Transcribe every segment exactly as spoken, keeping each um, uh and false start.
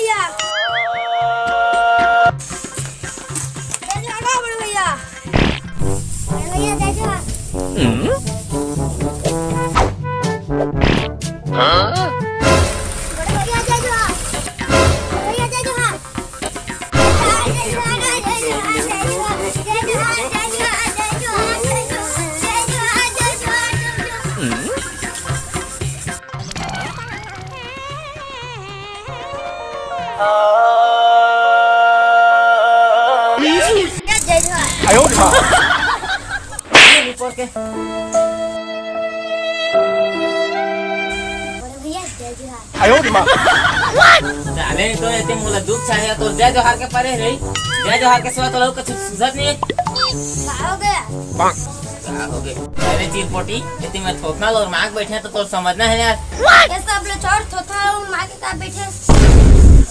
भैया। जय जोहार बड़े भैया। बड़े भैया, जय जोहार। बड़े भैया, जय जोहार। बड़े भैया, जय जोहार। भैया, जय जोहार। साले तो एते मोला दुख छाया तो जय जोहार के परे रही। जय जोहार के सिवा तो लोग कुछ सुझत नहीं है। का हो गया? का हो गया? अरे चिरपोटी, एते मैं थोथना लोर माग बैठे तो तोर समझना है यार। ये सब लो छोड़, थोथना लोर माग के का बैठे?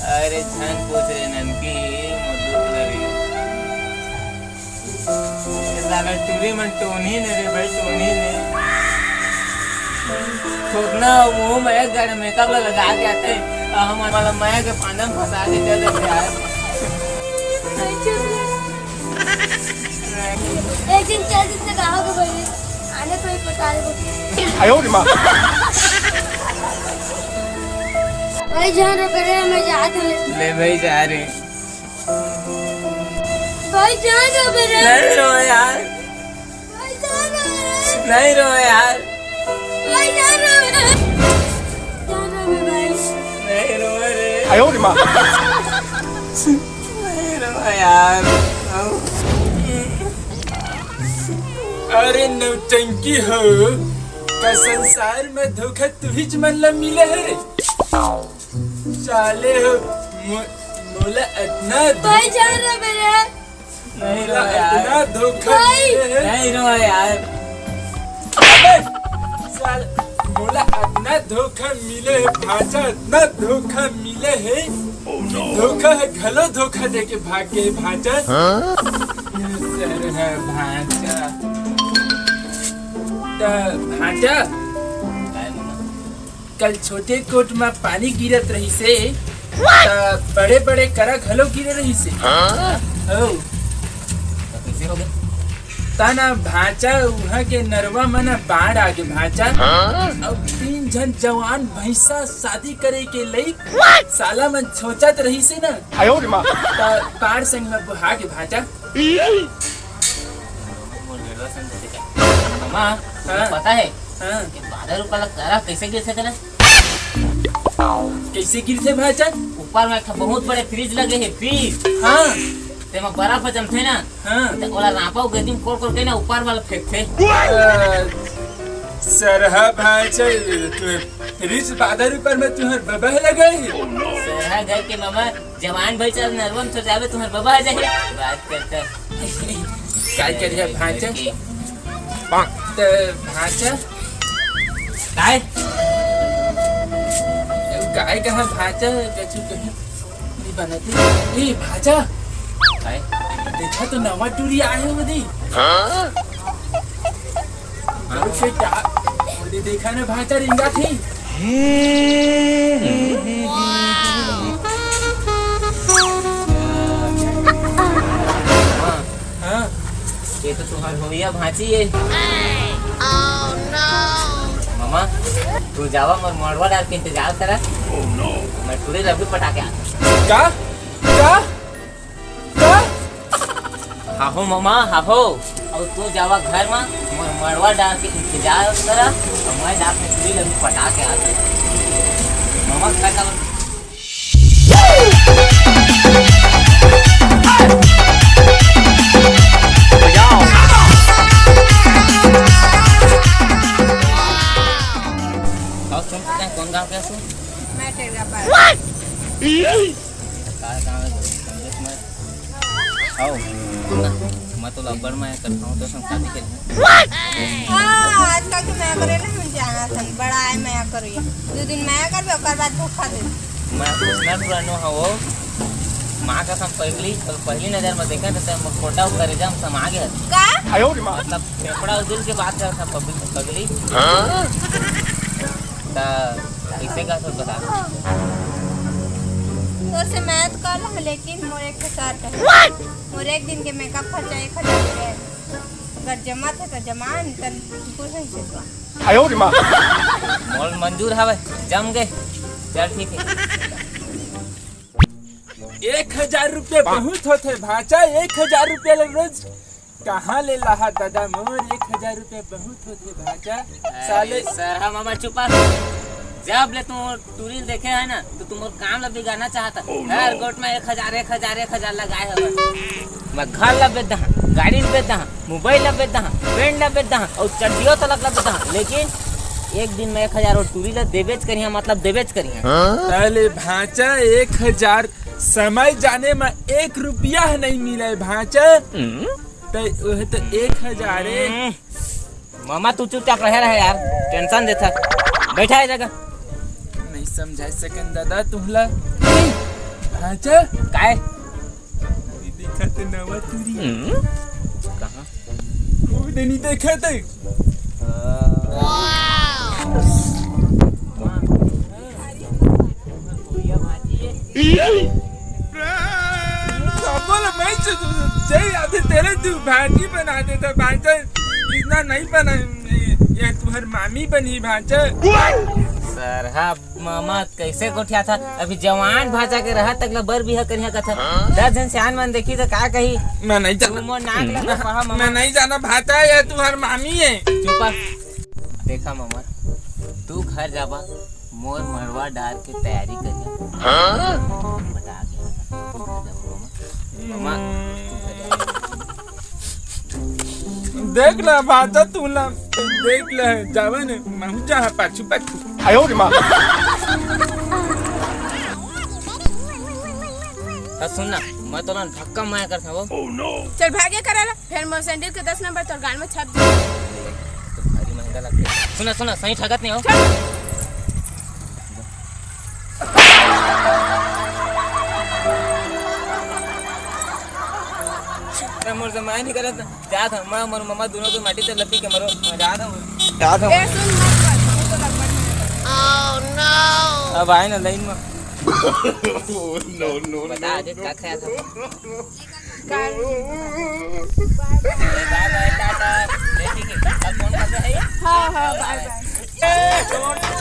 अरे झन पूछ रे ननकी, मोर दुख लगे। साला टूरी मन टोनी ने रे भाई, टोनी ने। थोथना मुंह में एक गाड़ी मेकअप लगा के आते, और हम वाला माया के पांदा में फंसा देते थे यार। एक दिन चल जिससे गाँव के बोलिए, आने को ही पता है वो। भाई जान रे करे, मैं जात हूँ। ले भाई जा रे। भाई जान रे मेरे। नहीं रो यार। भाई जान रे मेरे। नहीं रो यार। भाई जान रे मेरे। जान रे मेरे भाई। नहीं रो रे। नहीं रो यार। अरे नौटंकी हो, का संसार में धोखा तुहिच मन ला मिले है रे। साले हो, मो-, मोला अतना भाई जान रे मेरे। नहीं रो मोला यार। अतना धोखा भाई। मिले है। नहीं रो यार। अबे, साल, मोला अतना धोखा मिले है भांचा, अतना धोखा मिले है कि धोखा है घलो धोखा दे के भाग गए भांचा। सर है भांचा। त भांचा, कल छोटे कोट म पानी गिरत रहिसे, त बड़े-बड़े करा घलो गिरे रहिसे। हाँ? हो। त कइसे हो गए? त ना भांचा उहाँ के नरवा म ना बाढ़ आगे भांचा। हाँ? अउ तीन झन जवान भैंसा शादी करे के लइक साला मन सोचत रहिसे ना। आयो रे माँ। त बाढ़ संग म बोहा गे भांचा। मामा, हाँ। पता है? हाँ। कि बादर ऊपर ला करा कैसे गिरथे तेला? कैसे गिरथे भांचा? ऊपर में एक ठो बहुत बड़े फ्रिज लगे हे, फ्रिज। हाँ। तेमा बर्फ जमथे ना, हाँ। त ओला रांपा अउ गद्दी म कोड़ कोड़ के ना ऊपर वाला फेंकथे। अ, सरहा भांचा, तू फ्रिज बादर ऊपर में तुहर बबा लगे हे? सरहा घर के मामा, जवान भाई चल नरवा म तो जाबे, तुहर बबा आ जाही। बात करता। काय करिया भांचा? त भांचा? काय? काय कहा भांचा? कछु कही नहीं बनत हे। ए भांचा। काय? देखा तो नवा टूरी आए हे वो दे। हाँ? अरे बेटा, वो दे देखा ना भांचा रिंगा थे। हाँ। ये तो तुम्हार होइया भांची हे। मामा, तू जावा मोर मड़वा डार के इंतजार करा। मैं टूरी ला अभी पटा के आता। का? का? का? हाहो मामा, हाहो। अउ तू जावा घर म, मोर मड़वा डार के इंतजार करा, अउ मैं जाके टूरी ला अभी पटा के आता। मामा, घर का अउ सुन, पता है कौन गाँव के हस? मैं टेरगा पार। का गाँव है? संदेश में। आओ, सुन ना, मैं तो लब्बड़ में करता हूँ, तो हम शादी करेंगे। हाँ, आजकल तो मैं करे ना, हम जाना था, बड़ा है मैं करो ये। दो दिन मैं करबे, ओकर बाद धोखा दे। मैं कुछ ना पुरानो हवो। माँ कसम पगली, तो पहली नजर में देखा था, तो मोर कोटा ऊपर जम समा गया। का? मतलब, फेफड़ा उदिल के बात करत हस पगली, पगली। हाँ? त कइसे कहत हस बता? त से मैं तो कर लूँ, लेकिन मोर एक हजार का है। मोर एक दिन के मेकअप खर्चा एक हजार रुपया है। अगर जमा थे तो जमा, नहीं तो बिल्कुल नहीं जमा। 哎呦我的妈！ मोर मंजूर हवे, जम गए। चल ठीक है। एक हजार रुपया बहुत होथे भांचा, एक हजार रुपया ले रोज कहाँ ले लाहा दादा मोर, एक हजार रुपया बहुत होथे भांचा। साले सरहा मामा चुपा। जब ले तुम टूरी देखे है ना, तो तुम काम ला बिगाड़ना चाहता। हर गोट में एक हजार, एक हजार, एक हजार लगाए हवे। मैं घर ला बेच दहा, गाड़ी ला बेच दहा, मोबाइल ला बेच दहा, पेंट ला बेच दहा और चड्डियों तलक ला बेच दहा, लेकिन एक दिन में एक हजार और टूरी ला देबेच करिहा, मतलब देबेच करिहा। पहले भांचा एक हजार समय जाने में एक रुपया नहीं मिले भांचा। ते ओहे तो एक हजार है। मामा, तू चुपचाप रहे रहे यार, टेंशन देथा। बैठा है जगह। नहीं समझा सकन दादा तुहला। भांचा। काय? दिखत नवा तुरी। कहाँ? वो नहीं देखा थे। सबो ल मैं जय आते तेरे तू भांजी बना देता भांचा। इतना नहीं बना, ये तुम्हार मामी बनी भांचा। सरहा मामा कैसे गोठिया था? अभी जवान भांचा के रहा तक ला बर बिहा करिया कथा। दस जन सियान मन देखी तो का कही? मैं नहीं जाना। तू मोर नाक लगा पहा मामा। मैं नहीं जाना भांचा, ये तुम्हार मामी है। चुपा। देखा मामा, तू घर जाबा, मोर मड़वा डार के तैयारी करिया। हाँ? बता के। मामा, तू घर जा। देख ला भांचा, तू ला देख ले, जावन महू चाह पाछू पाछू। 哎呦我的妈！ हाँ, सुन ना, मैं तोला धक्का माया करता वो। चल भागे करा ला, फिर मोर सैंडल के दस नंबर तोर गाल में छप दे। तो भारी महंगा लगता है। सुना सुना, सही ठगत नहीं हो। अरे मोर से माय नहीं करत ना। जात हूँ मैं, मोर मम्मा दोनों के माटी से लपी के मरो। मैं जात हूँ। जात हूँ। ए, सुन, मत कर, हमको तो लगभग नहीं आता। अब आए ना लाइन में। No, no, बता, no, आज no। का खाया था? काल। अरे, बाय बाय, टाटा। देखी कि कल फोन कर रहे हैं। हाँ, हाँ, बाय बाय।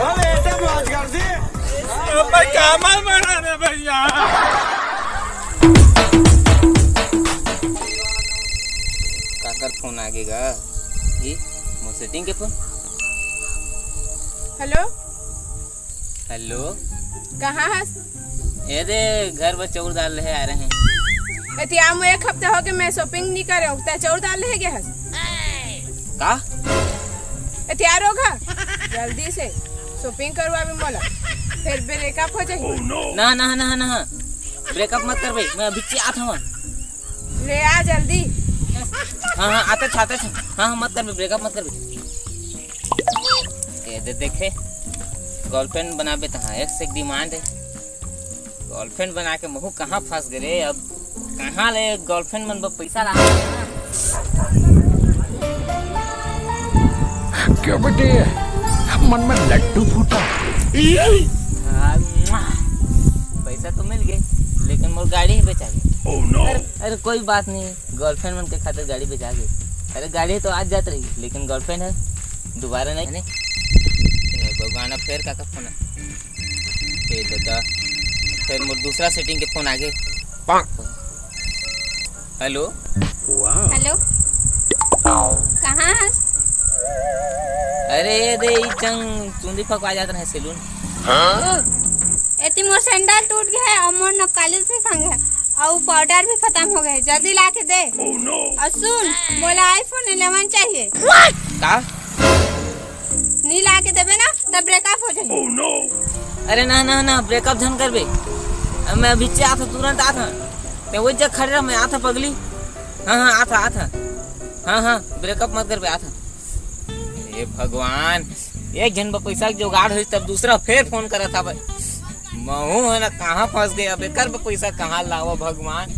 अबे, ऐसे मौज कर दी। अबे, कामल बना रे भैया। काकर फोन आगे गा? ई मोर सेटिंग के फोन। हेलो। हेलो। कहाँ हस? ए दे, घर बर चाउर दाल लेहे आ रहे हैं। एतिया मो एक हफ्ता हो गए, मैं शॉपिंग नहीं करे, उतना चाउर दाल लेहे गए हस। का? एतिया रोगा, जल्दी से शॉपिंग करवा भी मोला, फिर ब्रेकअप हो जाए। ना, ना, ना, ना, ब्रेकअप मत कर बे, मैं अभी आत हूँ। ले आ जल्दी। हाँ, हाँ, आते छा, आते छा। हाँ, हाँ, मत कर बे, ब्रेकअप मत कर बे। ए दे देखे, गर्लफ्रेंड बनाबे तहाँ एक से एक डिमांड है। गर्लफ्रेंड बना के महू कहाँ फंस गए रे? अब कहाँ ले गर्लफ्रेंड मन बर पैसा ला? क्यों बेटे, मन में लड्डू फूटा? हाँ, मुआ। पैसा तो मिल गए, लेकिन मोर गाड़ी ही बेचा गया। Oh no! अरे, अरे, कोई बात नहीं, गर्लफ्रेंड मन के खातिर गाड़ी बेचा गई। अरे, गाड़ी तो आज जात रही, लेकिन गर्लफ्रेंड है, दोबारा नहीं। अरे, ए भगवान, अब फिर का, का फोन है? ए दादा, फिर मोर दूसरा सेटिंग के फोन आ गए। हेलो। हेलो, कहाँ हस? अरे, ए दे, ई चंग चुंदी फकवा जात रहे सैलून। एती मोर सैंडल टूट गया है और मोर नपकाली से खंग है और पाउडर भी खत्म हो गए, जल्दी ला के दे। Oh no! और सुन, मोला iPhone eleven चाहिए। का? नी ला के देबे ना, तब ब्रेकअप हो जाए। Oh no! अरे ना, ना, ना, ब्रेकअप झन करबे। अब मैं अभी चे आत हूँ, तुरंत आत हूँ। ते वही जगह खड़े रह, मैं आत हूँ पगली। हाँ, हाँ, आत हूँ, आत हूँ। हाँ, हाँ, ब्रेकअप मत करबे, आत हूँ। हे भगवान, एक झन बर पैसा के जुगाड़ होइस, तब दूसरा फेर फोन करत हवय। महू ह ना कहाँ फंस गए, अब एकर बर पैसा कहाँ लावा भगवान?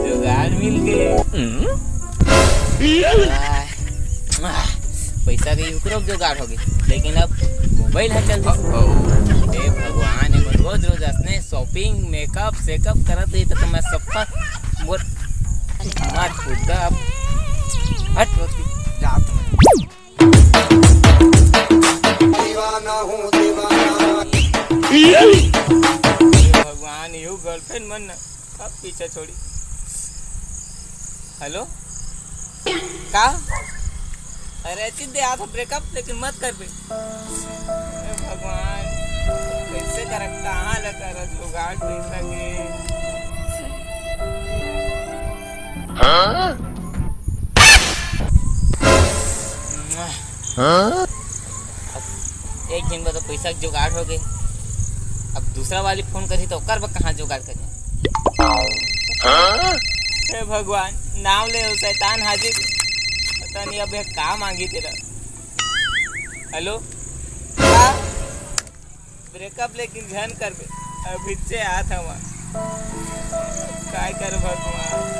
जुगाड़ मिल गए। आह, आह, पैसा के ओकरो जुगाड़ हो गई, लेकिन अब मोबाइल ह चल दिस। हे भगवान, एमन रोज रोज असने शॉपिंग, मेकअप सेकअप करत रही, त मैं सबका मोर मत खुद अब हट होती। जात मैं। दीवाना हूँ दीवाना। हे भगवान, यू गर्लफ्रेंड मन ना कब पीछे छोड़ी। हेलो, का? अरे चित दे, आ तो ब्रेकअप, लेकिन मत कर बे। हे भगवान, कैसे करब, कहाँ ले करब जुगाड़ पैसा के? हाँ? अब एक झन बर तो पैसा के जुगाड़ हो गए, अब दूसरा वाली फोन करही तो ओकर बर कहाँ जुगाड़ करें? हे भगवान, नाम ले शैतान हाजिर। पता नहीं अब ये का मांगी तेरा। हेलो, का? ब्रेकअप लेकिन झन करबे, अभी से आत हवा। काय कर भगवान।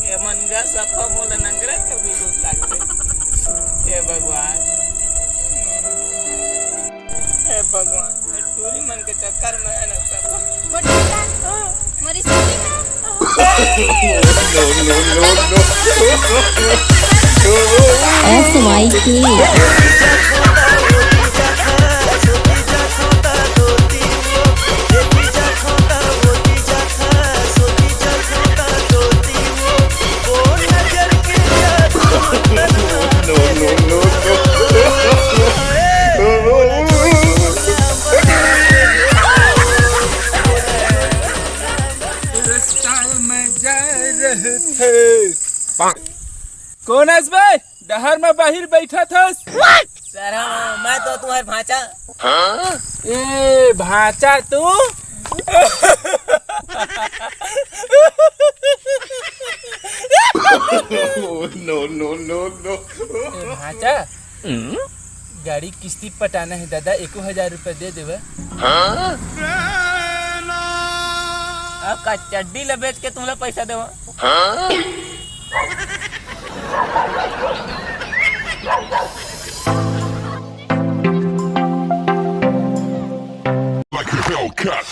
ये मन गा सफा मोला नंगरा कभी को लागते। हे भगवान, हे भगवान, ये टूरी मन के चक्कर में है ना सब। बट बेटा, मोरी शादी में। No, no, no, no। S Y K। No, no, no, no। रास्ता में जा रहे थे। कौन हस बे? डहर में बाहिर बैठा थस? सर, हाँ, मैं तो तुम्हारे भांचा। ए, भांचा तू? No, no, no, no। ए, भांचा? गाड़ी किस्ती पटाना है दादा, एको हजार रुपया दे देवे। अब का चड्डी ला बेच के तुमला पैसा देवा? Like a Hellcat।